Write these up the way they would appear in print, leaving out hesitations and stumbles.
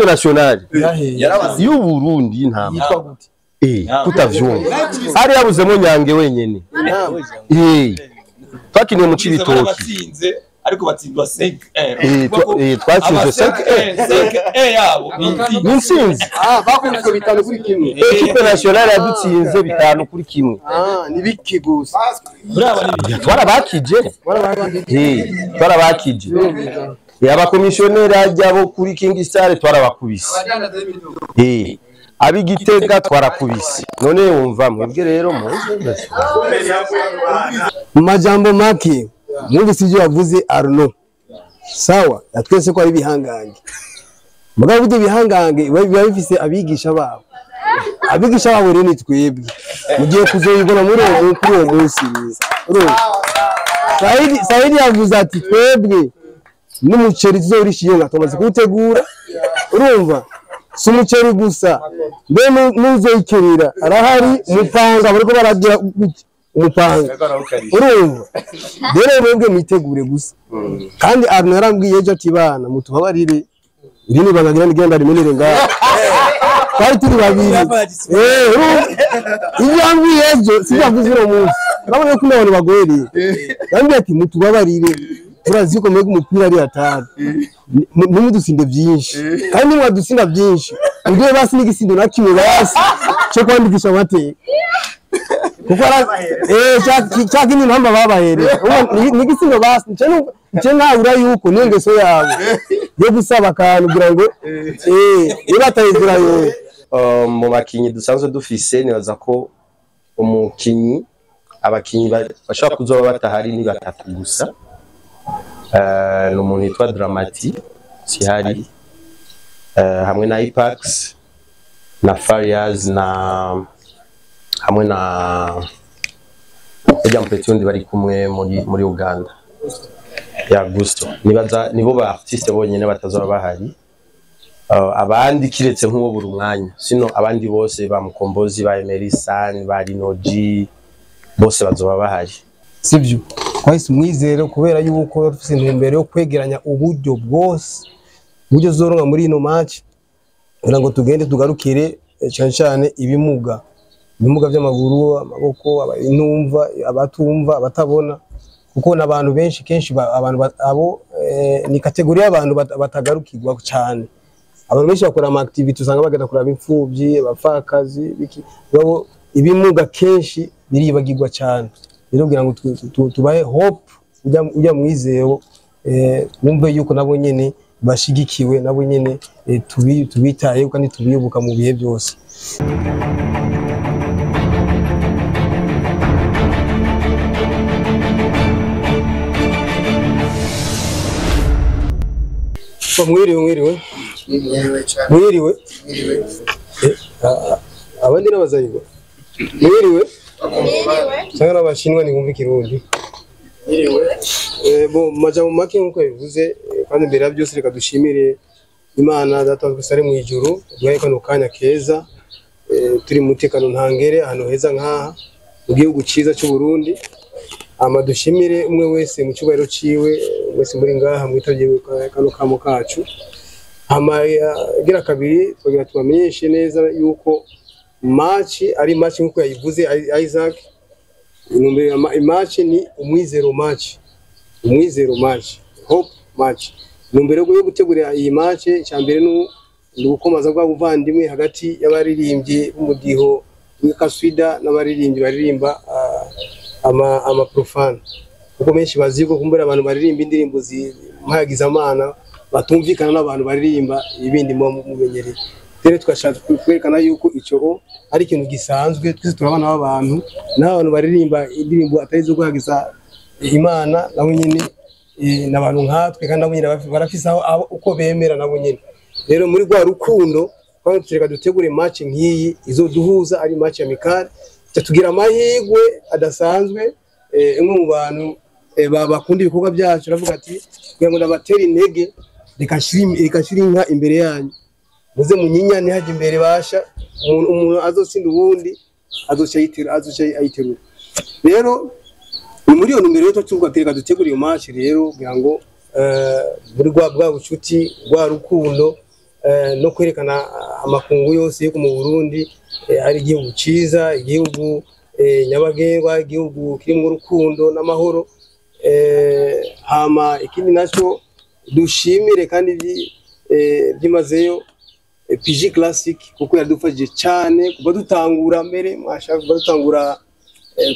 Nationale y'u Burundi y'intamba Yitwa gute? Kutavyumva, hari yabuzemo Nyange wenyene. Twakiniye mu Cibitoki. Batsinze, ariko batsindwa 5. Twatsinze 5. 5 yabo. Ni intsinzi. Ah, bakubiswe 5-1. Equipe nationale yadutsinze 5-1. Ah, ni biki gusa. Twarabakije. Twarabakije. Abakomisiyoneri ajya bo kuri King Star twarabakubise. Ab'Igitega twarakubise. None wumva mwebwe rero muze. Mu majambo make mwumvise ibyo yavuze Arnaud. Sawa, yatwese ko ari bihangange. Mugabo ibyo bihangange biba bifise abigisha babo. Abigisha babo rero ni twebwe. Mugiye kuzoyibona muri uwo kuri uwo munsi. Saidi yavuze ati twebwe n'umuceri tuzorisha iyo tumaze kuwutegura. Urumva? Si umuceri gusa. Mbe n'uzoyikerera arahari umupanga bariko baragira umupanga. Urumva? Rero mwebwe mwitegure gusa. Kandi Arnaud yarambwiye ejo ati bana mutubabarire iri ni banga ngira rimenere ngaha. Twari turi babiri. Ibyo yambwiye ejo sivyavuze uno munsi. Urabona ko n'abantu bagwereye. Yambwiye ati mutubabarire turazi ko mwebwe umupira ari atari. Ntimudusinde byinshi. Kandi nimwadusinda byinshi mugire basi n'igisindo na kimwe basi cyo kwandikisha amateka. Kuko cya kindi ntamba babahereye. N'igisindo basi nce nkabura yuko n'ingeso yabo yo gusaba akantu kugira ngo niba atayizira yo. Mu bakinyi dusanzwe dufise nibaza ko umukinyi abakinyi bashobora kuzoba batahari ni batatu gusa. Ni umuntu yitwa Dramati Sihari, hamwe na Ipax na Farias na hamwe na ujya mpeti undi bari kumwe muri Uganda ya Gusto. Nibaza nibo ba artiste bonyene batazoba bahari. Abandi kiretse nk'uwo buri umwanya, sino abandi bose ba Mukombozi, ba Emery San, ba Rinoji bose bazoba bahari. Sivyo twahise umwizero kubera yuko dufise intumbero yo kwegeranya uburyo bwose uburyo zoronka muri ino match kugira ngo tugende tugarukire cyane cyane ibimuga by'amaguru, amaboko, intumva, abatumva, abatabona, kuko n'abantu benshi kenshi abantu abo ni kategori y'abantu batagarukirwa cyane. Abantu benshi bakora ama activity usanga bagenda kuraba imfuvyi, abapfakazi, biki babo ibimuga kenshi biribagirwa cyane. Rero kugira ngo tubahe hope ujya mwizero bumve yuko nabo nyene bashigikiwe, nabo nyene tubitaye kandi tubibuka mu bihe byose. Mwiriwe. Mwiriwe. Abandi n'abazayirwa. Mwiriwe. Cyangwa n'abashinwa nibumva ikirundi. Bo majambo make nkuko yabivuze, kandi mbere ya byose reka dushimire Imana Data wa twese ari mu ijuru duhaye kano kanya keza, turi mu mutekano ntangere ahantu heza nkaha mu gihugu ciza cy'u Burundi. Ama dushimire umwe wese mu cyubahiro ciwe, wese muri ngaha mwitavye kano kamo kacu. Hama gira kabiri twagira tubamenyeshe neza yuko match ari match nkuko yayivuze Isaac, match ni umwizero match, umwizero match, hope match. Intumbero yo gutegura iyi match cyambere ni ugukomaza bwa buvandimwe hagati y'abaririmbyi b'umudiho w'ikaswida n'abaririmbyi baririmba ama profane, kuko benshi bazi ko kumbura abantu baririmba indirimbo zimpagizamana batumvikana n'abantu baririmba ibindi mumenyereye. Rero twashatse kwerekana yuko ico ari ikintu gisanzwe, twese turabana b'abantu n'abantu baririmba indirimbo atari zo guhagiza Imana nabo nyene n'abantu nkatwe, kandi nabo nyene barafise aho uko bemera nabo nyene. Rero muri rwa rukundo kandi tureka dutegure match nk'iyi izoduhuza, ari match amicale, tugira amahirwe adasanzwe. Umwe mu bantu bakunda ibikorwa byacu aravuga ati kugira ngo ndabatere intege reka nshire inka imbere yanyu, muze munyinyane hajya imbere basha umuntu azotsinda ubundi azoca ayiterura. Rero ni muri iyo ntumbero rero tuvuga ati reka dutegure iyo match rero kugira ngo muri rwa bucuti rwa rukundo no kwerekana amakungu yose yo mu Burundi ari igihugu ciza, igihugu nyabagendwa, igihugu kirimo urukundo n'amahoro. Hama ikindi naco dushimire kandi byimazeyo PG Classic, kuko yadufashije cyane kuva dutangura mbere, mwashaka kuva dutangura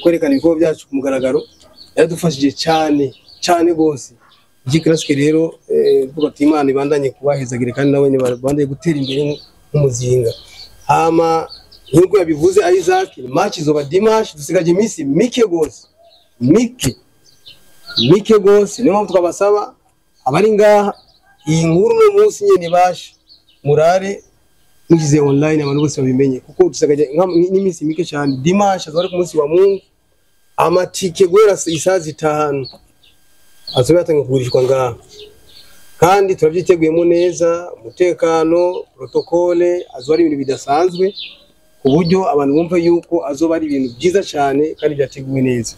kwerekana ibikorwa byacu ku mugaragaro, yaradufashije cyane cyane gose. PG Classic rero, tuvuga ati Imana ibandanye kubahezagire kandi nawe babandanye gutera imbere nk'umuzinga. Hama nk'uko yabivuze Isaac, match izoba dimanche, dusigaje iminsi mike gose, mike mike gose. Niyo mpamvu twabasaba abari ngaha iyi nkuru no munsi nyene bashe murare mugize online, abantu bose babimenye, kuko dusigaje n'iminsi mike cyane. Dimanche azaba ari ku munsi wa Mungu, amatike guhera isaha 5 azoba yatangiye kugurishwa ngaha, kandi turabyiteguyemo neza. Umutekano, protocole, azoba ari ibintu bidasanzwe ku buryo abantu bumva yuko azoba ari ibintu byiza cyane kandi byateguwe neza.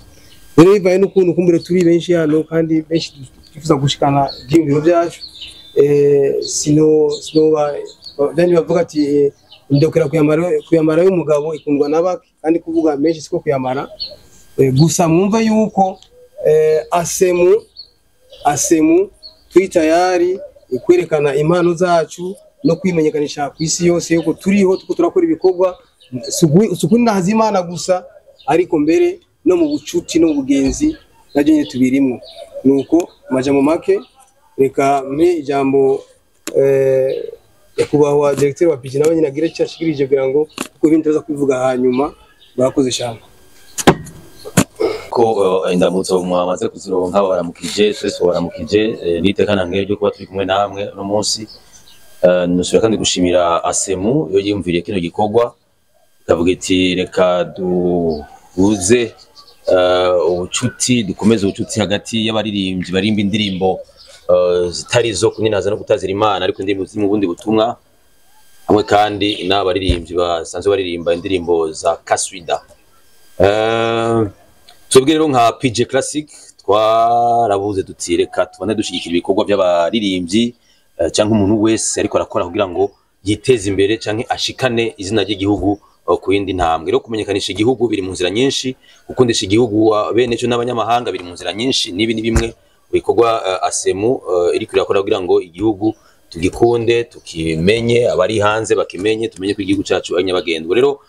Rero bivaye n'ukuntu kumbure turi benshi hano kandi benshi twifuza gushikana ibyiyumviro byacu, sino sino bandi bavuga ati ndokera kuyamara y'umugabo ikundwa nabake, kandi kuvuga menshi siko kuyamara. Gusa mwumva yuko ASEMU turi tayari kwerekana impano zacu no kwimenyekanisha ku isi yose yuko turiho, tuko turakora ibikorwa sukuri Imana gusa, ariko mbere no mu bucuti no mu bugenzi nabyo nyine tubirimo. Nuko majambo make, reka mpe ijambo nyakubahwa directeur wa PG nawe nyine agire icyo ashikirije kugira ngo kuko ibindi tuza kubivuga hanyuma. Murakoze cyane. Ko indamutso mwamaze kuzironka, baramukije twese, baramukije nitekana nk'ejo kuba turi kumwe namwe uno munsi. Nusubira kandi gushimira ASEMU yo yiyumviriye kino gikorwa, ikavuga iti reka duhuze ubucuti, dukomeze ubucuti hagati y'abaririmbyi barimba indirimbo zitari zo kuninaza no kutazira Imana, ariko indirimbo ziri mu bundi butumwa, hamwe kandi n'abaririmbyi basanzwe baririmba indirimbo za Kaswida. Twebwe rero nka PG Classic twarabuze duti reka tubone dushyigikira ibikorwa by'abaririmbyi cyangwa umuntu wese ariko arakora kugira ngo yiteze imbere cyangwa ashikane izina ry'igihugu ku yindi ntambwe. Rero kumenyekanisha igihugu biri mu nzira nyinshi, gukundisha igihugu bene cyo n'abanyamahanga biri mu nzira nyinshi. Nibi ni bimwe mu bikorwa ASEMU iri kurakora kugira ngo igihugu tugikunde, tukimenye, abari hanze bakimenye, tumenye ko igihugu cyacu ari nyabagendwa. Rero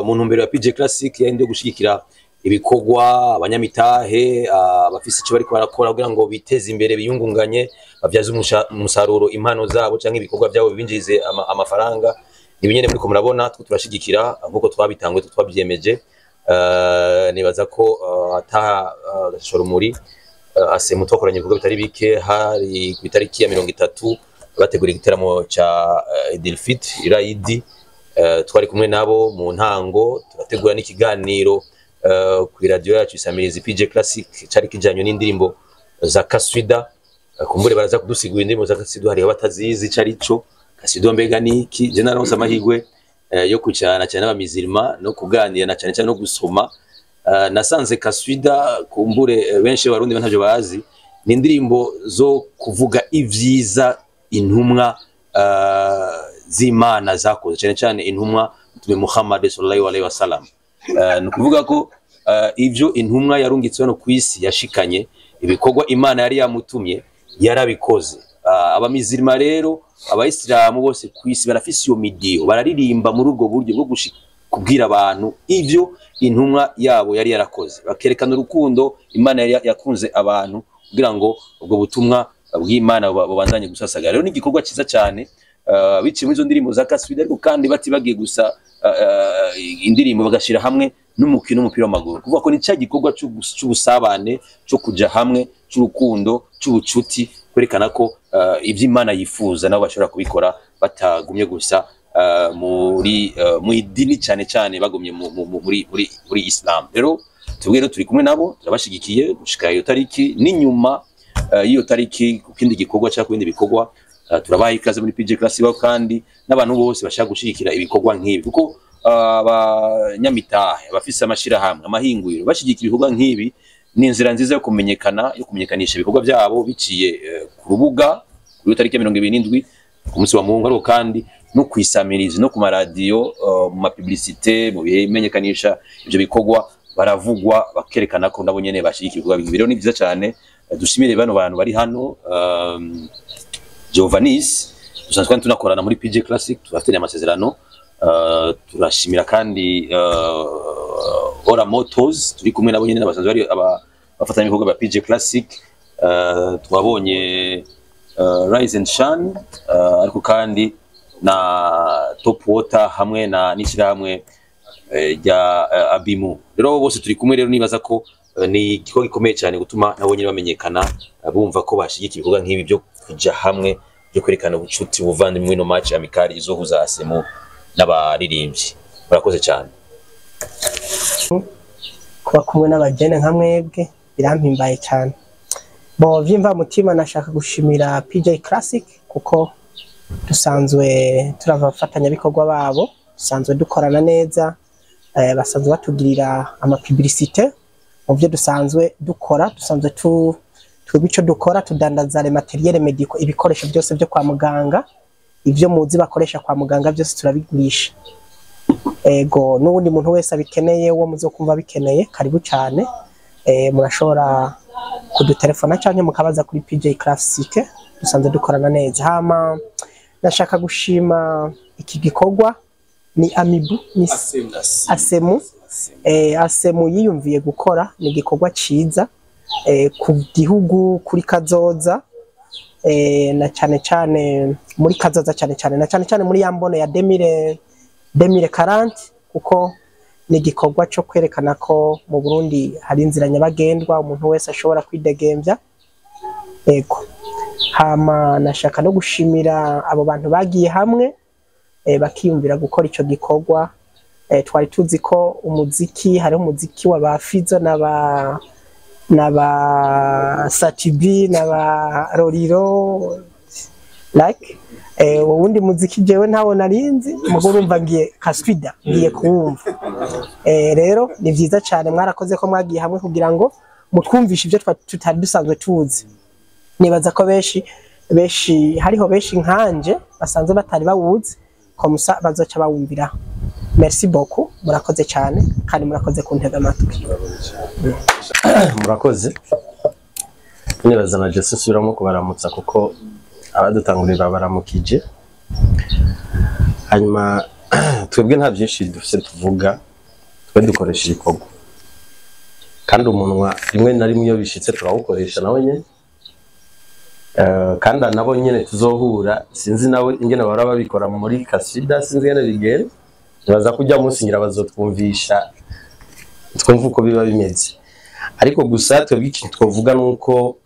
mu ntumbero ya PG Classic yari yo gushigikira ibikorwa, abanyamitahe, abafise icyo bariko barakora kugira ngo biteze imbere, biyungunganye, babyaze umusaruro impano zabo cyangwa ibikorwa byabo bibinjirize amafaranga. Ibi nyene muriko murabona twe turashigikira nkuko twabitanguye, twabyiyemeje. Nibaza ko ata gashorumuri, ASEMU twakoranye ibikorwa bitari bike. Hari ku itariki ya 30 bategura igiteramo ca Idil Fitr Irayidi, twari kumwe nabo mu ntango, turategura n'ikiganiro ku radio yacu Isamirizi PG Classic cari kijanye n'indirimbo za Kaswida. Kumbure baraza kudusigura indirimbo za Kaswida, hariho batazizi cari ico Kaswida mbega niki. Je naronse amahirwe yo kwicarana cyane n'abamizirima no kuganira na cyane cyane no gusoma. Nasanze Kaswida, kumbure benshi barundi ntavyo bazi, ni indirimbo zo kuvuga ivyiza intumwa z'Imana zakoze, cyane cyane intumwa Mtume Muhammad sallallahu alaihi wasallam. Ni ukuvuga ko ivyo intumwa yarungitse hano ku isi yashikanye, ibikorwa Imana yari yamutumye yarabikoze. Abamizirima rero, abayisilamu bose ku isi barafise iyo midiyo, bararirimba muri ubwo buryo bwo kubwira abantu ivyo intumwa yabo yari yarakoze, bakerekana urukundo Imana yari yakunze abantu kugira ngo ubwo butumwa bw'Imana bubandanye gusasagara. Rero ni igikorwa cyiza cyane biciye muri izo ndirimbo za Kaswida, ariko kandi batibagiye gusa indirimbo, bagashira hamwe n'umukino w'umupira w'amaguru, kuvuga ko ni cya gikorwa c'ubusabane, cyo kuja hamwe, c'urukundo, c'ubucuti, kwerekana ko ivyo Imana yifuza nabo bashobora kubikora batagumye gusa muri mu idini, cyane cyane bagumye muri Islam. Rero twebwe rero turi kumwe nabo, turabashigikiye gushika iyo tariki n'inyuma y'iyo tariki ku kindi gikorwa cyangwa ku bindi bikorwa. Turabaha ikaze muri PG Classic, kandi n'abantu bose bashaka gushigikira ibikorwa nk'ibi, kuko abanyamitahe, abafise amashirahamwe, amahinguriro bashigikira ibikorwa nk'ibi, ni inzira nziza yo kumenyekana, yo kumenyekanisha ibikorwa byabo biciye ku rubuga. Kuri tariki ya 27 Ku munsi wa Mungu, ariko kandi no kwisamiriza no ku maradiyo, mu ma publicité, mu bimenyekanisha ivyo bikorwa, baravugwa, bakerekana ko nabo nyene bashigikiye ibikorwa bibi. Rero ni vyiza cyane. Dushimire bano bantu bari hano, Giovannis dusanzwe kandi tunakorana muri PJ Classic, turafitanye amasezerano. Turashimira kandi Ora Motors turi kumwe nabo nyene, basanzwe bari abafatanyabikorwa ba PJ Classic. Twabonye Rise and Shine, ariko kandi na Top Water hamwe na n'ishyirahamwe rya Abimu. Rero bose turi kumwe. Rero nibaza ko ni igikorwa gikomeye cyane gutuma nabo nyine bamenyekana, bumva ko bashigikiye ibikorwa nk'ibi byo kuja hamwe, byo kwerekana ubucuti, ubuvandimwe, no match amicale izohuza ASEMU n'abaririmbyi. Murakoze cyane. Kuba kumwe n'abajene nka mwebwe birampimbaye cyane. Bo vyimva mutima, nashaka gushimira PJ Classic kuko dusanzwe turabafatanyabikorwa babo, dusanzwe dukorana neza, basanzwe batugirira ama publicité mu byo dusanzwe dukora. Dusanzwe tu twebwe ico dukora, tudandaza les matériels médicaux, ibikoresho byose byo kwa muganga, ivyo muzi bakoresha kwa muganga byose turabigurisha. Ego, n'uwundi muntu wese abikeneye, uwo muzokumva abikeneye, karibu cyane. Murashobora kudutelefona cyangwa mukabaza kuri PJ Classic, dusanzwe dukorana neza. Hama ndashaka gushima iki gikorwa ni Amibu, ni Asemu, Asemu yiyumviye gukora. Ni igikorwa ciza ku gihugu, kuri kazoza, na cyane cyane muri kazoza, cyane cyane na cyane cyane muri ya mbono ya 2040, kuko ni igikorwa cyo kwerekana ko mu Burundi hari inzira nyabagendwa, umuntu wese ashobora kwidegembya. Ego, hama nashaka no gushimira abo bantu bagiye hamwe, bakiyumvira gukora ico gikorwa. Twari tuzi ko umuziki, hariho umuziki wa ba Fizo n'aba Satibi n'aba Roriro, like uwundi muziki jewe ntawo narinzi, mugo urumva ngiye kaswida, ngiye kuwumva. Rero ni vyiza cyane, mwarakoze ko mwagiye hamwe kugira ngo mutwumvishe ibyo tutari dusanzwe tuzi. Nibaza ko benshi benshi, hariho benshi nkanje basanzwe batari bawuzi, komusa bazoca bawumvira. Merci beaucoup, murakoze cyane kandi murakoze kuntega amatwi. Murakoze. Nibaza na Jesse subiramo kubaramutsa kuko abadutangurira baramukije. Hanyuma twebwe nta byinshi dufite tuvuga, twe dukoresha ibikorwa, kandi umunwa rimwe na rimwe iyo bishitse turawukoresha nawe nyene. Kandi nabo nyene tuzohura, sinzi nawe ingene bahora babikora muri kasida, sinzi ingene bigenda. Nibaza ko ujya munsi ngira bazotwumvisha, twumva uko biba bimeze. Ariko gusa twebwe ikintu twovuga nuko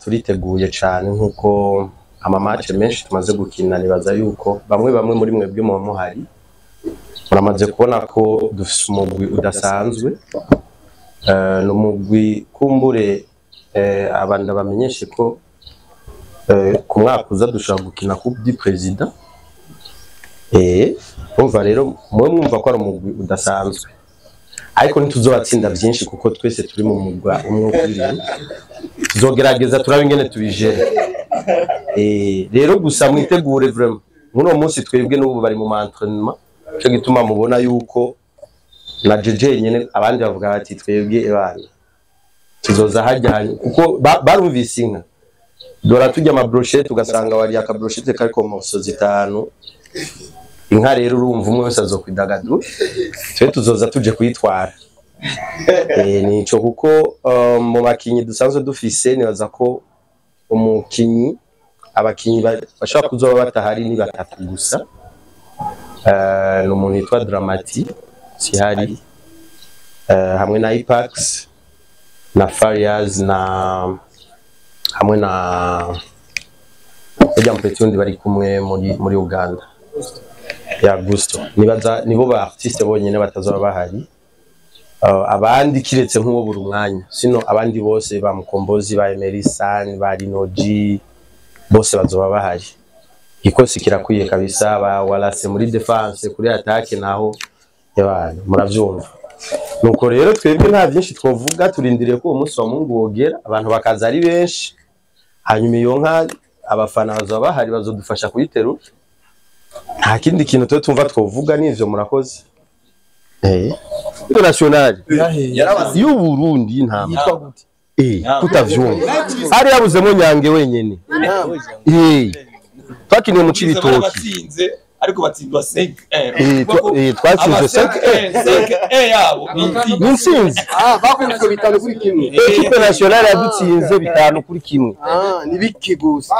turiteguye cane, nkuko ama match menshi tumaze gukina. Nibaza yuko bamwe bamwe muri mwebwe muba muhari, muramaze kubona ko dufise umugwi udasanzwe. Ni umugwi kumbure, abantu bamenyeshe ko ku mwaka uza dushobora gukina Coupe du Président. Umva rero, mwe mwumva ko ari umugwi udasanzwe, ariko ntituzobatsinda byinshi kuko twese turi mu mugwa umwe wo kuririmba. Tuzogerageza turabe ingene tubijere. Rero gusa mwitegure vraiment. Muri uwo munsi twebwe n'ubu bari mu entraînement, cyo gituma mubona yuko na jeje nyene abandi bavuga bati twebwe ebana tuzoza hajya, kuko barumvise inka dora tujya ama brochette, ugasanga wari aka brochette kariko morceaux zitanu. Inka rero urumva umwe wese azokwidagadura, twe tuzoza tuje kuyitwara. Nico kuko mu bakinyi dusanzwe dufise, nibaza ko umukinyi, abakinyi bashobora kuzoba batahari ni batatu gusa. Ni umuntu yitwa Dramati sihari, hamwe na Ipax na Farias na hamwe na ujya mpeti wundi bari kumwe muri Uganda ya Gusto. Nibaza nibo ba artiste bonyene batazoba bahari. Abandi kiretse nk'uwo buri umwanya, sino abandi bose, ba Mukombozi, ba Emery San, ba Rinoji, bose bazoba bahari. Igikosi kirakwiye kabisa, ba Wallace muri défense, kuri attaque naho y'abantu muravyumva. Nuko rero twebwe nta byinshi twovuga, turindiriye ko uwo munsi wa Mungu wogera, abantu bakaza ari benshi, hanyuma iyo nka Abafana bazoba bahari, bazodufasha kuyiterura. Nta kindi kintu twe tumva twovuga n'ivyo. Murakoze. National y'u Burundi nta Yitwa gute? Kutavyumva hari yabuzemo Nyange wenyene. Twakiniye mu Cibitoki. Batsinze ariko batsindwa 5. Twatsinze 5. 5 yabo ni intsinzi. Ni intsinzi. Ah, bakubiswe 5-1. Équipe nationale yadutsinze 5-1. Ah, ni bike gusa.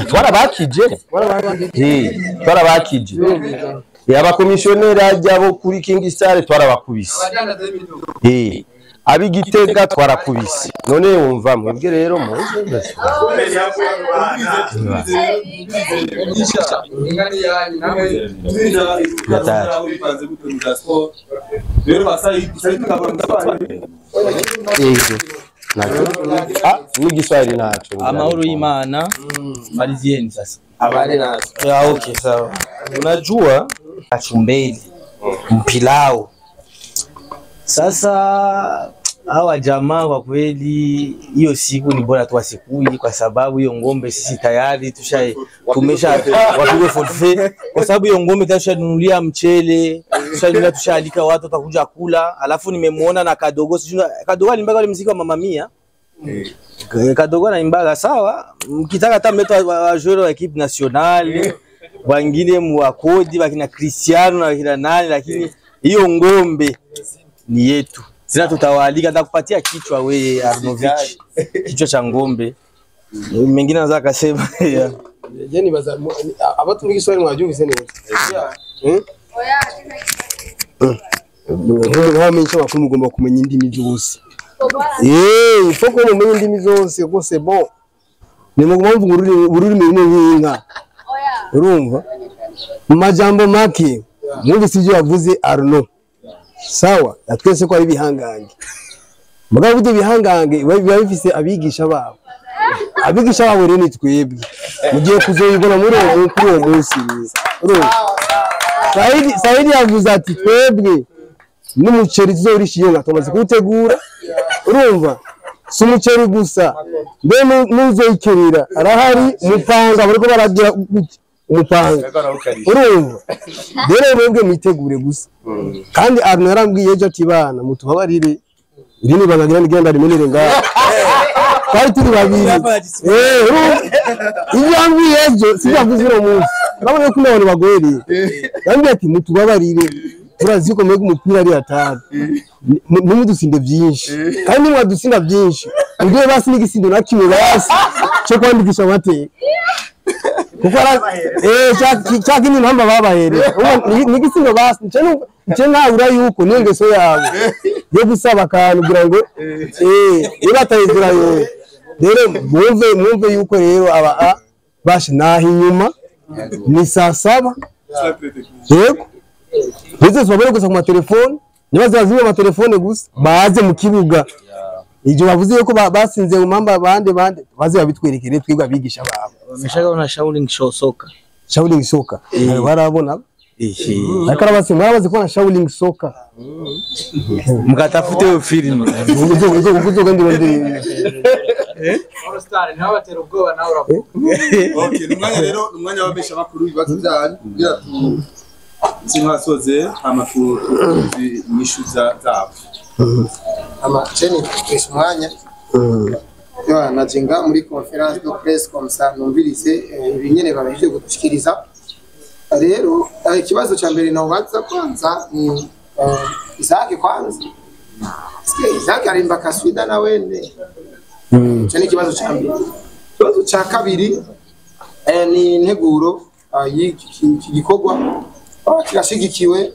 Twarabakije. Twarabakije. Abakomisiyoneri ajya bo kuri King Star twarabakubise. Ab'Igitega twarakubise. None wumva mwebwe rero muze. N'igiswahili nacho. Amahoro y'Imana malizieni sasa. Habari nazo. Ya, okay, sawa. Unajua kachumbeli mpilao. Sasa hawa jamaa kwa kweli hiyo siku ni bora tu wasikuje, kwa sababu hiyo ngombe sisi tayari tumesha wapigwe forfait, kwa sababu hiyo ngombe tushanunulia mchele, tushanunulia, tushaalika watu watakuja kula. Alafu nimemuona na Kadogo, sijui Kadogo alimbaga ule muziki wa Mama Mia. Kadogo anaimbaga sawa, mkitaka hata mleta wa joueur wa equipe nationale wengine muwakodi wakina Cristiano na wakina nani, lakini hiyo ngombe ni yetu. Sina tutawaalika, nitakupatia kichwa wewe Arnovich, kichwa cha ngombe. Mengine anaweza akasema yeah. Je, nibaza abatumva igiswahili mwabyumvise neza? Nk'abamenyesha amakuru mugomba kumenya indimi zose. Faut ko mumenya indimi zose kuko c'est bon. Ni mu mpamvu ururimi rumwe nk'inka. Urumva? Mu majambo make mwumvise ibyo yavuze Arno. Sawa, twese ko ari bihangange. Mugabo ibyo bihangange biba bifise abigisha babo. Abigisha babo rero ni twebwe. Mugiye kuzoyibona muri uwo kuri uwo munsi. Urumva? Saidi yavuze ati twebwe n'umuceri tuzorisha iyo nka tumaze kuwutegura. Urumva? Si umuceri gusa. Mbe n'uzoyikerera arahari umupanga bariko baragira umupanga. Urumva? Rero mwebwe mwitegure gusa. Kandi Arno yarambwiye ejo ati bana mutubabarire iri ni banga ngira rimenere ngaha. Twari turi babiri. Ibyo yambwiye ejo sibyavuze uno munsi. Urabona ko n'abantu bagwereye. Yambwiye ati mutubabarire turazi ko mwebwe umupira ari hatari. Ntimudusinde byinshi. Kandi nimwadusinda byinshi mubwire basi n'igisindo na kimwe basi cyo kwandikisha amateka. Kuko cya kindi mpamba babahereye. N'igisindo basi nce ntabura yuko niyo ngeso yabo yo gusaba akantu kugira ngo iyo batayizira yo. Rero mwumve yuko rero aba bashi naho inyuma ni saa 7. Yego. Ndetse babere gusa ku matelefone, nibaze bazimye amatelefone gusa baze mu kibuga. Ibyo bavuze yuko basinze mu mpamba bande baze babitwerekere twebwe abigisha babo. Wameshakaona Shaolin Soka. Shaolin Soka. Barabona. Ariko arabase murabaze kubona Shaolin Soka. Mukatafute hiyo film. Uzo ndi. All Star ntabatera ubwoba nawe uravuga. Okay, numwanya rero numwanya wabesha makuru ibibazo byanyu kugira tu sinkasoze amakuru inyishu zabo. Ama cheni kesho mwanya. Yo najenga muri conference de presse comme ça numvirize ibinyene babije gutushikiriza. Rero ikibazo cha mbere nabaza kwanza ni Isaac kwanza. Sikia Isaac arimba kaswida na wende. Cyo ikibazo cha mbere. Ikibazo cha kabiri ni integuro y'iki gikorwa kirashigikiwe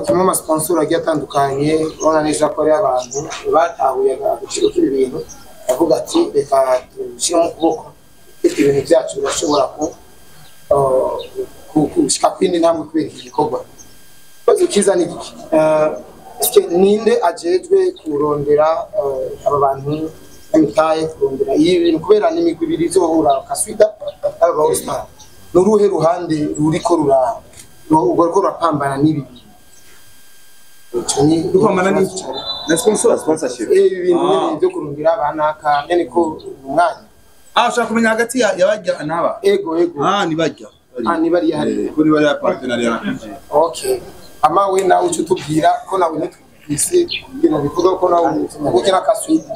kimwe mu sponsor agiye atandukanye, ubona neza ko ari abantu batahuye agaciro k'ibi bintu bavuga ati reka dushyire mu kuboko ibintu byacu birashobora gushika kwindi ntambwe kubera iki gikorwa. Ikibazo kiza ni iki? Ninde ajejwe kurondera aba bantu bamitaye kurondera ibi bintu kubera n'imigwi ibiri izohura kaswida aba All Star, n'uruhe ruhande ruriko rurapambana n'ibi bintu? Rupambana n'iki? Na sponsor sponsorship. Ibi bintu nyene byo kurondera abanaka nyene ko umwanya Ah, ushaka kumenya hagati ya bajya n'aba? Ego, ego. Ah, ni bajya. Ah, ni bariya hariya. Kuri bariya partenariat na PJ. Okay, ama we nawe uca utubwira ko nawe ntitwise ibintu bivuga ko nawe ukina kaswiga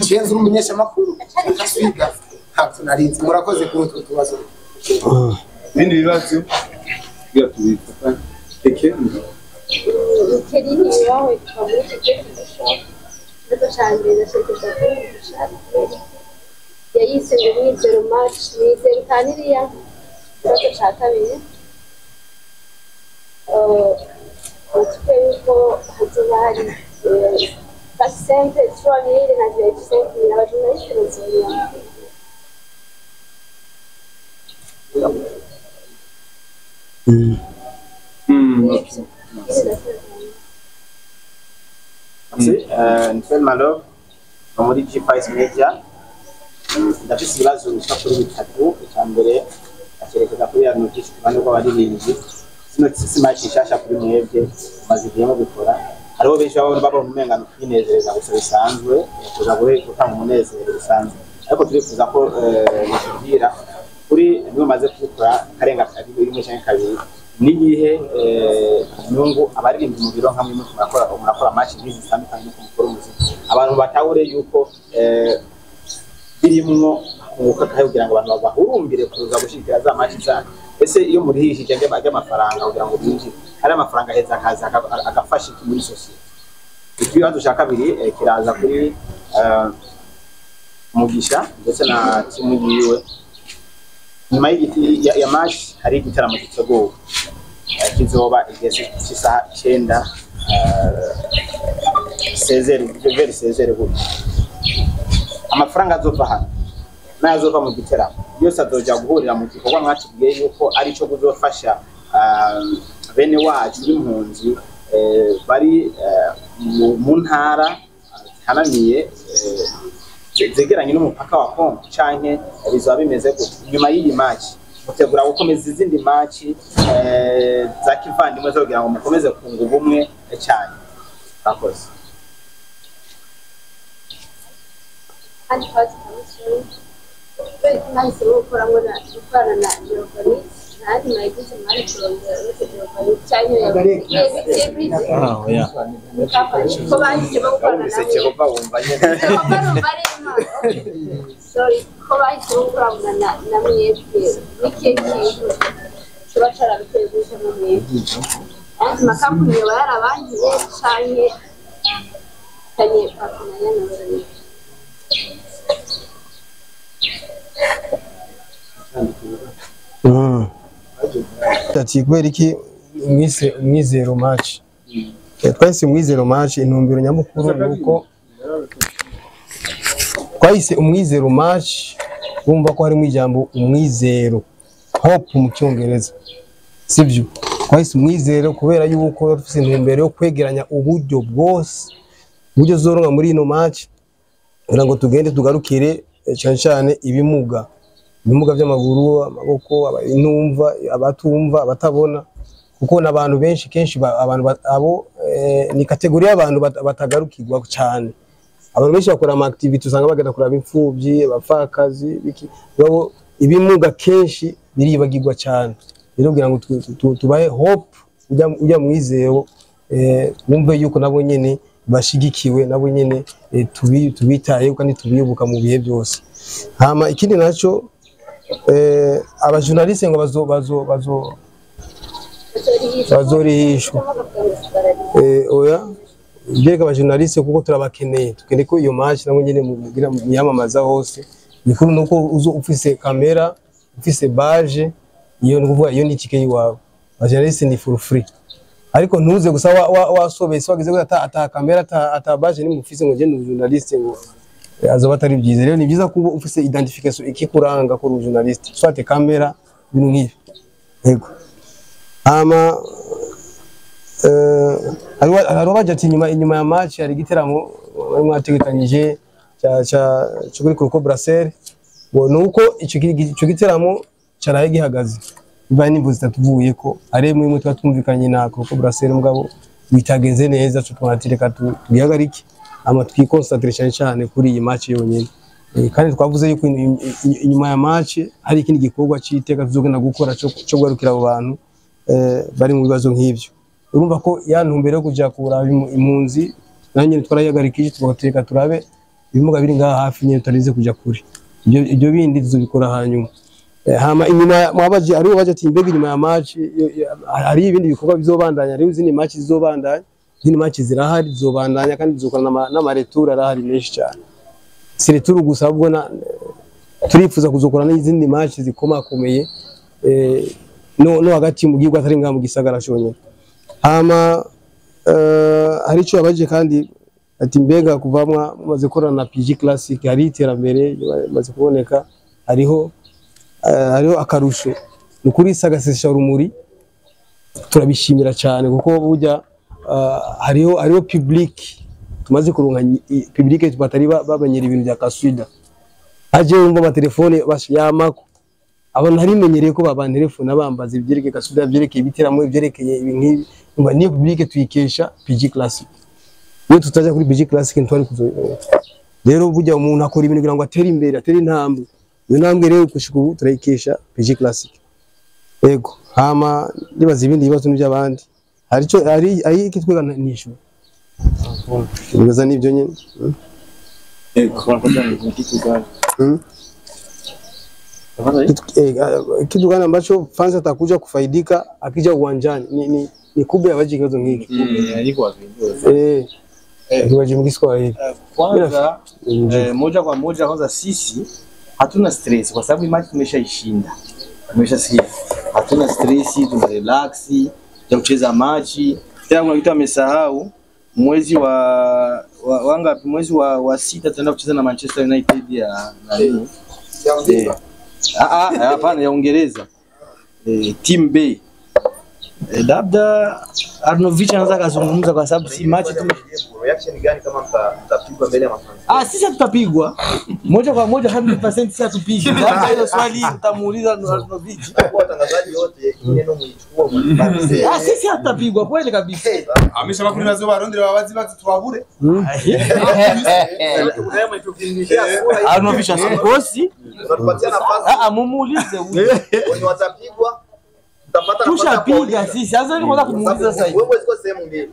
cenze uri umumenyeshamakuru kaswiga ntabwo narinzi. Murakoze kuri utwo tubazo. Ibindi bibazo kugira tubifata teke. Kelly iwawe kuva muri Kigali Shop. Ikibazo ca mbere ndashaka kuvuga yayise ngo Mwizero Match, Mwizero utaniriya. Ikibazo ca kabiri, batubwiye yuko hazoba hari passe simple 3000 na VIP 5000, abajournaliste bazoriya? Okay. Merci. Nitwa Malo wo muri G5 Media. Ndafise ibibazo bishika kuri bitatu. Icya mbere akerekeza kuri ya notice ku ruhande rw'abaririmbyi. Zino si match nshasha kuri mwebwe, maze igihe mubikora. Hariho benshi baba babona umenga ni kwinezereza gusa bisanzwe, kuza gutanga umunezero bisanzwe. Ariko turifuza ko mutubwira kuri niwe maze kubikora karenga kabiri, rimwe canke kabiri, n'igihe inyungu abaririmbyi mu biro nka mwe murakora match nk'izi zitandukanye nuko mukora umuziki, abantu batahure yuko birimwo kunguka kahe kugira ngo abantu bahurumbire kuza gushigikira za match zanyu. Ese iyo murihishije ry'amafaranga kugira ngo binjire, hari amafaranga aheza akaza agafasha iki muri sosiyete? Ikibazo cya kabiri kiraza kuri Mugisha ndetse na timu yiwe. Nyuma y'igiti ya match hari igitaramo giteguwe, kizoba igihe cy'isaha 9, sezeri vers sezeri gutyo. Amafaranga azova hano n'ayazova mu giteramo yose azoja guhurira mu gikorwa mwatubwiye yuko ari cyo kuzofasha bene wacu b'impunzi bari mu ntara zihanamiye, zegeranye n'umupaka wa Congo, canke bizoba bimeze gute? Nyuma y'iyi match mutegura gukomeza izindi match za kivandimwe zo kugira ngo mukomeze kunga ubumwe cyane? Murakoze. Kandi twazi kamusoni kubera ko mwahisemo gukoramo na gukorana na Giovanni, ntandi mwagize mwari kurondera uretse Giovanni cyangwa Ah, oya. ko bahisemo gukorana Wumvise nawe? Jehova wumva nyene. Jehova numva ari Imana. Sorry, ko bahisemo gukorana na mwebwe, n'ikihe kintu kiba carabiteye guhitamo mwebwe? Ayandi makampani yoba yarabangiye canke kanye partenariat na Giovanni? Ati kubera iki mwise Umwizero Match? Twahise Umwizero Match, intumbero nyamukuru ni uko twahise Umwizero Match, wumva ko harimo ijambo umwizero, hope mu Cyongereza, sibyo? Twahise Umwizero kubera yuko dufite intumbero yo kwegeranya uburyo bwose, uburyo zoronka muri ino match, kugira ngo tugende tugarukire cyane cyane ibimuga by'amaguru, amaboko, intumva, abatumva, abatabona, kuko n'abantu benshi kenshi abantu abo ni catégorie y'abantu batagarukirwa cyane. Abantu benshi bakora ama activity, usanga bagenda kuraba imfubyi, abapfakazi, biki babo. Ibimuga kenshi biribagirwa cyane. Rero kugira ngo tubahe hope, ujya mwizero, wumve yuko nabo nyene bashigikiwe, nabo nyene tubitayeho kandi tubibuka mu bihe byose. Hama ikindi naco, abajournaliste ngo bazo bazo bazo bazorihishwa. Oya, byereka abajournaliste kuko turabakeneye, tukeneye ko iyo match nabo nyene mugira muyamamaza hose. Bikuru nuko uzo ufise kamera, ufise badge, iyo ni kuvuga iyo ni itike yiwawe. Abajournaliste ni for free, ariko ntuze gusa wasobetse wagize ko ata kamera, ata badge ni mufise ngo ngende journaliste ngo azoba atari byiza. Rero ni byiza kuba ufise identification ikikuranga ko uri journaliste, soit kamera, ibintu nk'ibi. Yego. Hama hariho baje ati inyuma ya match hari igiteramo bari mwategekanyije cya cyo kuri Croco Brasserie. Ngo nuko ico giteramo caraye gihagaze bibaye n'imvu zitatuvuye ko ari mwe tuba twumvikanye na Croco Brasserie, mugabo bitagenze neza, cyo twati reka tugihagarike, ama twiconcentre cyane cyane kuri iyi match yonyene. Kandi twavuze yuko inyuma ya match hari ikindi gikorwa c'iteka tuzogenda gukora cyo kugarukira abo bantu bari mu bibazo nk'ivyo. Urumva ko ya ntumbero yo kuja kuraba impunzi nanjye twarayihagarikije, tugateka turabe ibimuga biri ngaha hafi nyene tutarinze kuja kure. Ibyo bindi tuzobikora hanyuma. Hama inyuma mwabaje ari baje ati mbega inyuma ya match hari ibindi bikorwa bizobandanya, hari izindi match zizobandanya, izindi match zirahari zizobandanya kandi zizokora n'ama retour arahari menshi cyane. Si retour gusa, ahubwo na turifuza kuzokora n'izindi match zikomakomeye no hagati mu gihugu, atari ngaha mu gisagara cyonyine. Hama hari icyo yabaje kandi ati mbega kuva mumaze gukorana na PG Classic hari iterambere rimaze kuboneka, hariho akarusho? Ni ukuri sagasesha rumuri, turabishimira cyane kuko burya hariho public tumaze kuronka, public batari babanyera ibintu bya kaswida. Aje wumva amatelefone yamako abantu ntarimenyereye ko babantelefona bambaza ibyerekeye kaswida, ibyerekeye ibiteramo, ibyerekeye ibi nk'ibi. Umva, niyo public tuyikesha PG Classic. Iyo tutaja kuri PG Classic ntitwari kuzoyironka. Rero burya umuntu akora ibintu kugira ngo atere imbere, atere intambwe. Iyo ntambwe rero gushika ubu turayikesha PG Classic. Yego, hama nibaza ibindi bibazo n'iby'abandi, hari icyo hari iki twiga nishyura, nibaza n'ibyo nyine. Kitu gani ambacho fans atakuja kufaidika akija uwanjani? Ni kubwa ya kibazo ngiki. Kibazo mu Kiswahili. Kwanza moja kwa moja, kwanza sisi hatuna stress kwa sababu match tumeshaishinda. Tumeshasikia. Hatuna stress, tuna relax ya kucheza machi. Tena kuna kitu amesahau, mwezi wa wangapi, mwezi wa 6 tutaenda kucheza na Manchester United ya nani? Hapana, ya Uingereza. Team B. Labda Arnovich anaweza kuzungumza kwa sababu si match tu. Reaction gani kama mtapigwa mbele ya mafans? Sisi tutapigwa. Moja kwa moja 100% sisi hatupigwi. Labda hiyo swali mtamuuliza Arnovich. Kwa watangazaji wote neno mlichukua mlibadilisha. Sisi hatutapigwa kweli kabisa. Amesha bakuri bazo barondera babazi bazi twabure. Arnovich asikosi. Unatupatia nafasi. Mumuulize huyo. Wenye watapigwa tushapiga sisi. Sasa ni kwanza kumuuliza sasa hivi. Mbwembwe ziko sehemu mbili.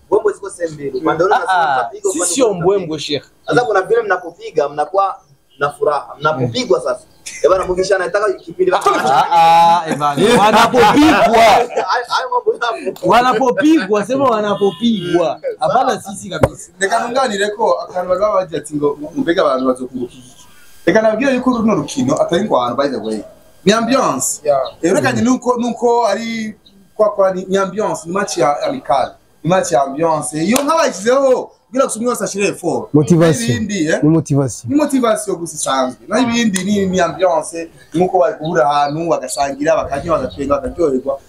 Mbwembwe ziko sehemu mbili. Upande ule unasema mtapiga, sisi sio mbwembwe Sheikh. Sasa kuna vile mnapopiga mnakuwa na furaha. Mnapopigwa sasa. Bana mukisha nataka kipindi. Bana. Wanapopigwa. Hayo mambo yapo. Wanapopigwa, sema wanapopigwa. Hapana sisi kabisa. Reka nunganire ko akantu bari babaje ati ngo mbega abantu bazokunguka iki. Reka nabwira yuko runo rukino atari ingwano, by the way. Ni ambiance. Urekanye nuko ari kwa ni ambiance, ni match ya amical. Ni match ya ambiance. Iyo nk'abashyizeho kugira ngo umwe wese ashire effort. Motivation. Ni motivation. Ni motivation gusa isanzwe. Naho ibindi ni ambiance, nkuko bari guhura ahantu bagasangira, bakanywa, bagatwenga, bakaryoherwa.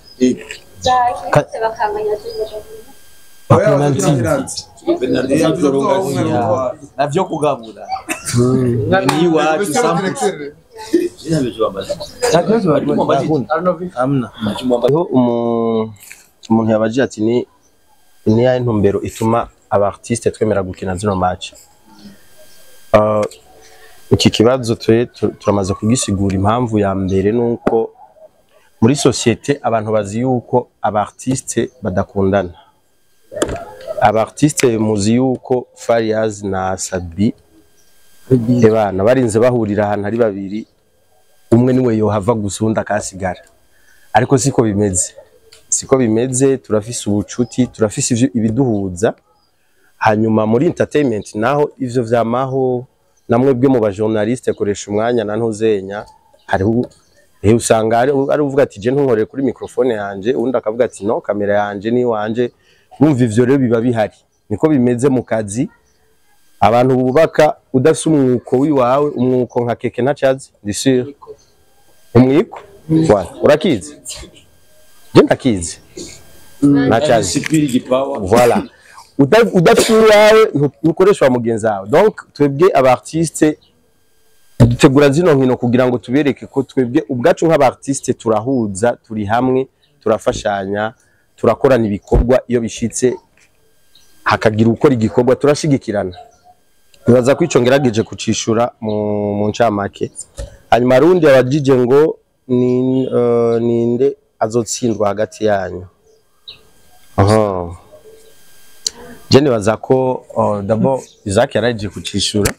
Navyo kugabura. Ni iwacu sample. Amna. Umuntu yabaje ati ni ya ntumbero ituma aba artiste twemera gukina zino match. Iki kibazo turamaze kugisigura. Impamvu ya mbere nuko muri société abantu bazi yuko aba artiste badakundana. Aba artiste muzi yuko Fariaz na Sabi ebana barinze bahurira ahantu ari babiri, umwe niwe yohava gusunda akasigara. Ariko siko bimeze. Siko bimeze, turafise ubucuti, turafise ivyo ibiduhuza. Hanyuma muri entertainment naho ivyo vyamaho, namwe bwe mu ba journaliste koresha umwanya na ntuzenya, hariho usanga ari uvuga ati je ntunkorere kuri microphone yanje, undi akavuga ati no kamera yanje ni wanje. Bumva ivyo rero biba bihari. Niko bimeze mu kazi. Abantu bubaka udafise umwuko wiwawe, umwuko nka keke na chazi, ndi sûr. Umwiko? Voilà, urakizi? Je ndakizi. Na chazi. Voilà. Udafise uwawe ntukoresha mugenzi wawe. Donc twebwe aba artiste dutegura zino nkino kugira ngo tubereke ko twebwe ubwacu nk'aba artiste turahuza, turi hamwe, turafashanya, turakorana ibikorwa. Iyo bishitse hakagira ukora igikorwa turashigikirana. Nibaza ko ico ngerageje kucishura mu ncamake. Hanyuma rundi abajije ngo ni ninde azotsindwa hagati yanyu. Aha, je nibaza ko d'abord Isaac yaraje kucishura.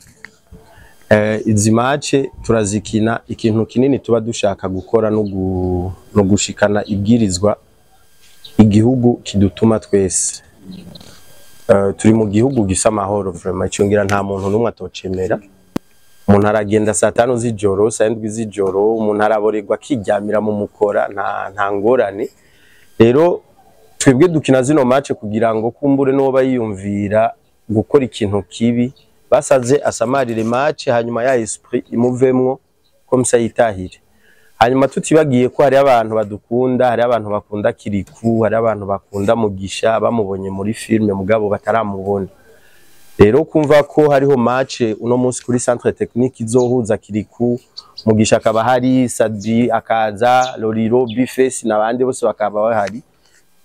Izi match turazikina, ikintu kinini tuba dushaka gukora no gushikana ibwirizwa igihugu kidutuma twese. Turi mu gihugu gisa amahoro vraiment, ico ngira nta muntu n'umwe atocemera. Umuntu aragenda saa 5 z'ijoro, saa 7 z'ijoro, umuntu araborerwa akiryamira mu mukora, nta ngorane. Rero twebwe dukina zino match kugira ngo kumbure n'uwo yiyumvira gukora ikintu kibi basaze asamarire match, hanyuma ya esprit imuvemwo comme ça yitahire. Hanyuma tutibagiye ko hari abantu badukunda, hari abantu bakunda Kiriku, hari abantu bakunda Mugisha bamubonye muri filme mugabo bataramubona. Rero kumva ko hariho match uno munsi kuri centre technique izohuza Kiriku, Mugisha akaba hari, Sadi akaza, Loriro, Bifesi n'abandi bose bakaba bahari,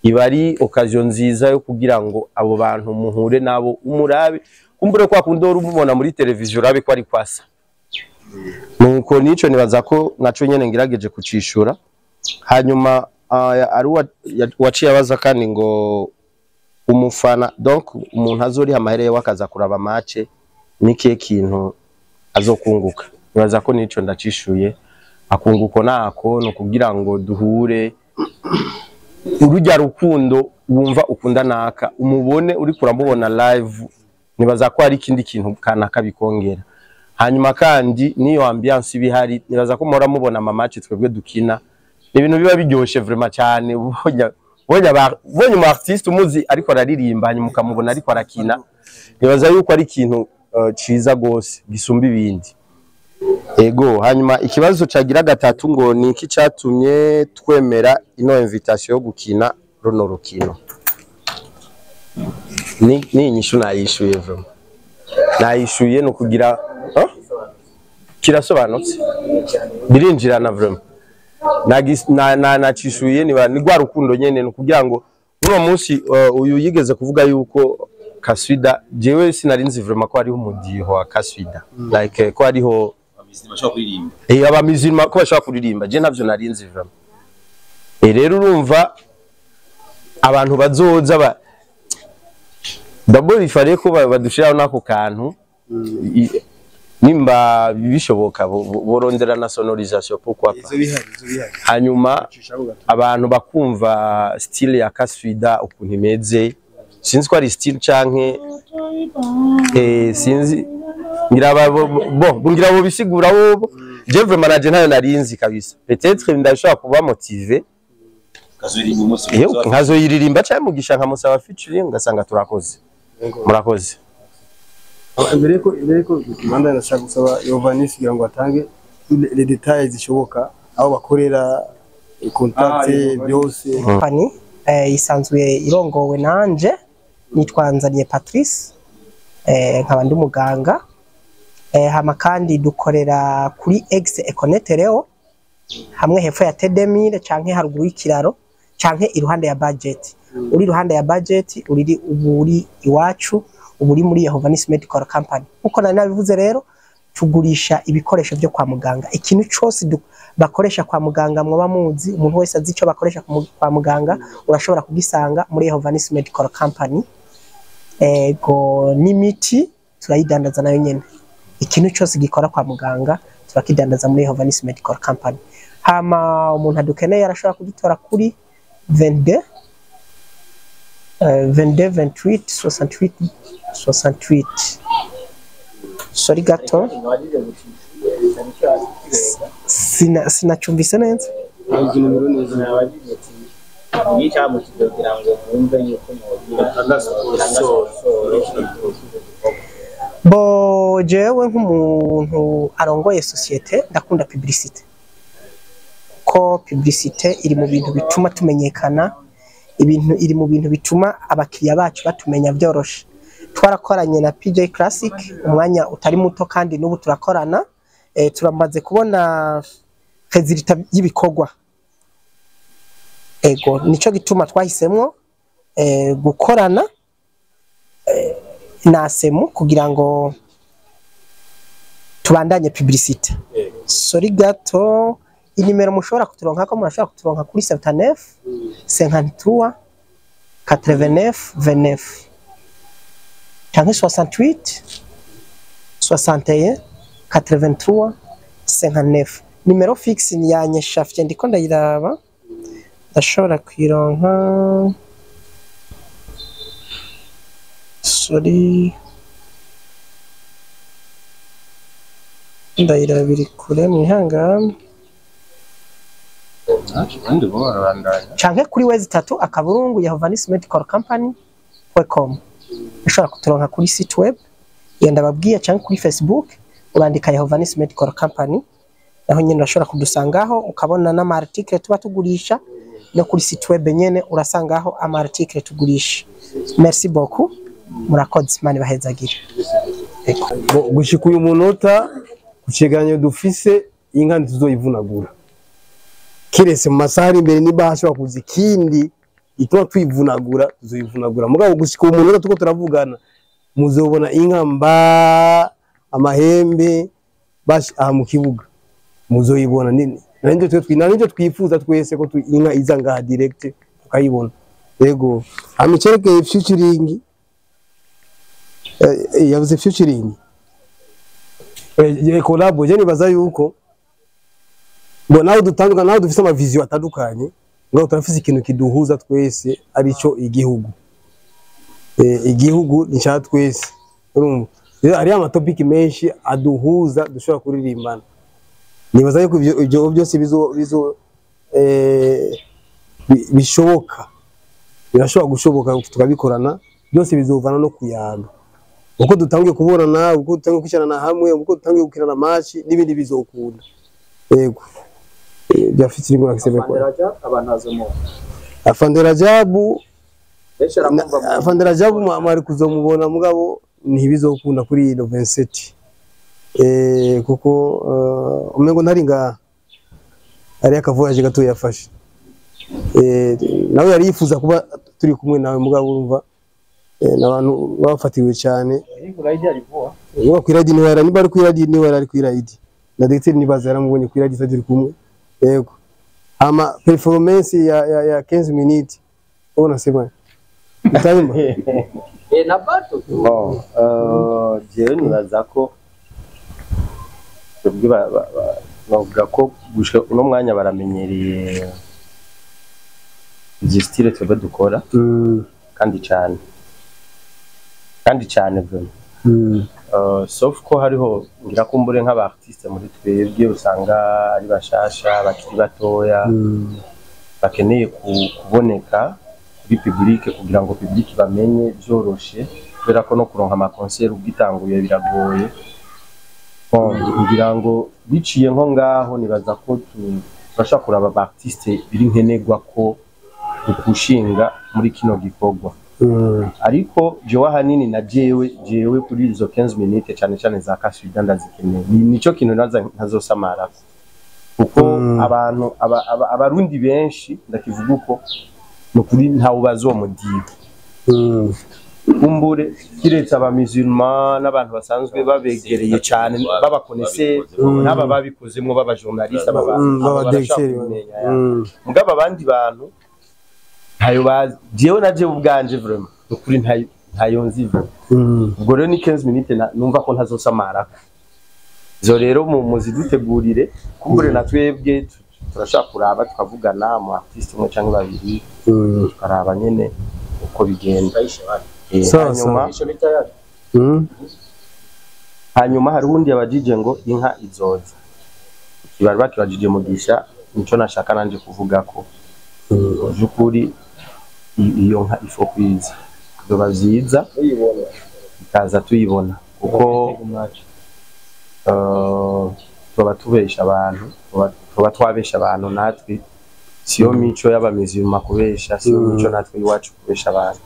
iba ari occasion nziza yo kugira ngo abo bantu muhure nabo, umurabe kumbure kwa kundi uri umubona muri televiziyo urabe ko ari kwasa. Nuko nico nibaza ko naco nyene ngirageje kucishura. Hanyuma ari waciye abaza kandi ngo umufana, donc umuntu azori amahere yawe akaza kuraba match nikiye kintu azokunguka. Nibaza ko nico ndacishuye, akunguko nako no kugira ngo duhure urujya rukundo wumva ukunda naka umubone uri kuramubona live, nibaza ko ari ikindi kintu kanaka bikongera. Hanyuma kandi niyo ambiance ibihari, nibaza ko muhora mubona ama match twebwe dukina ni ibintu biba biryoshe vraiment cyane. Ubonye umu artiste umuzi ariko araririmba hanyuma ukamubona ariko arakina, nibaza yuko ari ikintu ciza gose gisumba ibindi. Ego, hanyuma ikibazo cagira gatatu ngo ni iki catumye twemera ino invitation yo gukina runo rukino. Ni inyishu nayishuye vraiment. Nayishuye no kugira kirasobanutse birinjirana vraiment. Nacishuye ni gwa rukundo nyene, no kugira ngo uno munsi uyu yigeze kuvuga yuko Kaswida, jewe sinarinzi vraiment ko hariho umudiho wa Kaswida, like ko hariho abamizima ko bashobora kuririmba, je ntavyo narinzi vraiment. Rero urumva abantu bazoza d'abord il fallait ko badushiraho nako kantu, nimba bishoboka borondera na sonorisation pourquoi pas. Hanyuma abantu bakumva style ya Kaswida ukuntu imeze, sinzi ko ari style canke sinzi ngira bo ngira bo bisigura bo, je vraiment naje ntayo narinzi kabisa. Peut-être ndashobora kuba motivé nkazoyiririmba cyangwa Mugisha nkamusaba featuring ngasanga turakoze. Murakoze. Mbere ko manda ndashaka gusaba Yovanis kugira ngo atange les détails zishoboka aho bakorera contact byose. Company isanzwe irongowe nanje nitwa Nzaniye Patrice, nkaba ndi muganga. Hama kandi dukorera kuri Ex Econet Leo hamwe hepfo ya Tedemire canke haruguru y'ikiraro canke iruhande ya budget. Uri iruhande ya budget uri uburi iwacu uburi muri Yehovanis Medical Company. Uko nari nabivuze rero tugurisha ibikoresho byo kwa muganga, ikintu cyose bakoresha kwa muganga mwoba muzi, umuntu wese azi icyo bakoresha kwa muganga urashobora kugisanga muri Yehovanis Medical Company. Ego n'imiti turayidandaza nayo nyene, ikintu cyose gikora kwa muganga turakidandaza muri Yehovanis Medical Company. Hama umuntu adukeneye arashobora kudutora kuri 22 22 28 68 68. Sorry gato sinacumbise neza. Bo jewe nk'umuntu arongoye societe ndakunda publicité, ko publicité iri mu bintu bituma tumenyekana, ibintu iri mu bintu bituma abakiriya bacu batumenya byoroshe. Twarakoranye na PJ Classic umwanya utari muto kandi n'ubu turakorana, turamaze kubona resultat y'ibikorwa. Ego nico gituma twahisemwo gukorana na Semu kugira ngo Tubandanye publicité. Sorry gato, inimero mushobora kuturonkako, murashobora kuturonka kuri 79 53 89 29 canke 68 61 83 59. Nimero fixe ni yanye shafye, ndiko ndayiraba, ndashobora kuyironka. Sorry, ndayiraba iri kure, mwihangane. Abandi bo barabandanya. Canke kuri www.yehovanis medical company.com. Ushobora kuturonka kuri site web iyo ndababwiye, canke kuri Facebook urandika Yehovanis Medical Company, naho nyene urashobora kudusangaho, ukabona n'ama article tuba tugurisha. No kuri site web nyene urasangaho ama article tugurisha. Merci beaucoup, murakoze, Imana ibahezagire. Ego. Bo, gushika uyu munota ku cegeranyo dufise, inka ntituzoyivunagura, kiretse mu masaha ari imbere niba hashobora kuza ikindi gituma twivunagura, tuzoyivunagura. Mugabo gushika uyu munota tuko turavugana, muzobona inka mba amahembe bash aha mu kibuga, muzoyibona nini. Nanjye twe nanjye twifuza twese ko inka iza ngaha direct tukayibona. Yego, amicerekeye featuring, yavuze featuring, collab, je nibaza yuko bo nawe dutandukana, nawe dufise ama vision atandukanye, ngaho turafise ikintu kiduhuza twese, arico igihugu. Igihugu ni cya twese, urumva rero hariyo ama topic menshi aduhuza dushobora kuririmbana. Nibaza yuko ivyo byose bizo bishoboka, birashobora gushoboka tukabikorana byose. Bizovana no kuyaga, uko dutangiye kubonana, uko dutangiye kwicarana hamwe, uko dutangiye gukirana match n'ibindi, bizokunda. Yego. Bya featuring akisema kwa Abantu bazomubona? Afande Rajabu. Benshi baramwumva Afande Rajabu mwari kuzomubona, mugabo ntibizokunda kuri ino 27, kuko umengo ntari ngaha, ari akavoyaje gato yafashe. Nawe yari yifuza kuba turi kumwe nawe, mugabo urumva n'abantu bafatiwe cyane. Niba kwiradi niwe yari, niba ari kwiradi niwe yari ari kwiradi na directeur, nibaza yaramubonye kwiradi turi kumwe. Yego, ama performance ya 15 minutes, ubona sema utaimba. Na bato. Bon, jewe nibaza ko twebwe bavuga ko gushika uno mwanya baramenyereye izi style twebwe dukora, kandi cyane, kandi cyane vraiment. Sauf ko hariho ngira kumbure nk'aba artiste muri twebwe usanga ari bashasha, bakiri batoya, bakeneye kuboneka kuri public kugira ngo public bamenye byoroshe, kubera ko no kuronka ama concert ugitanguye biragoye. Bon, ngira ngo biciye nko ngaho, nibaza ko turashobora kuraba aba artiste biri nkenerwa ko dupushinga muri kino gikorwa. Ariko jewe ahanini na jewe kuri izo 15 minutes, cyane cyane za kaswida, ndazikeneye. Nico kintu naza ntazosamarako, kuko abantu abarundi benshi, ndakivuga uko nukuri, ntawe ubaza uwo mudiho. Kumbure kiretse abamisulman n'abantu basanzwe babegereye cyane, babakonese n'aba babikozemwo, baba journaliste, aba baba barashobora directeur. kubimenya, ya. Mugabo abandi bantu ntayo bazi. Jewe na jewe ubwanje vraiment nukuri ntayo nzi vraiment. Ubwo rero ni 15 minutes numva ko ntazosamara. Izo rero mu muzidutegurire, kumbure na twebwe turashaka kuraba tukavugana mu artiste umwe canke babiri, tukaraba nyene uko bigenda. Sawa, Hanyuma sawa. Hanyuma hari uwundi yabajije ngo inka izoza, bari bakibajije Mugisha, nico nashaka nanje kuvuga ko by'ukuri iyo nka ifo kwiza byoba vyiza ikaza tuyibona, kuko tuba tubesha abantu, tuba twabesha abantu natwe. Siyo mico y'abamiziruma kubesha, siyo mico natwe iwacu kubesha abantu.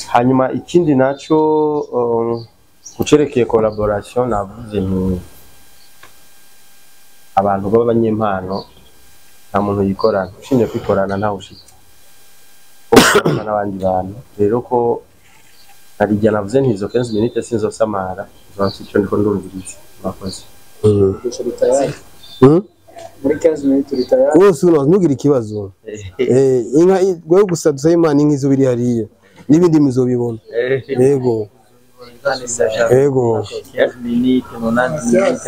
Hanyuma ikindi naco, kucerekeye collaboration, navuze nti abantu b'abanyempano nta muntu yikorana, ushinzwe kwikorana ntawe ushika. Ko gukorana n'abandi bantu rero ko Hari igihe navuze nti izo 15 minutes sinzosamara, nzoba mfise ico ndiko ndumviriza. Murakoze. Muri 15 minutes uri tayari? Wose uno ntugire ikibazo. Inka wewe gusa dusabe Imana inka izo biri hariya n'ibindi muzobibona. Yego. Yego. 15 minutes 90 minutes.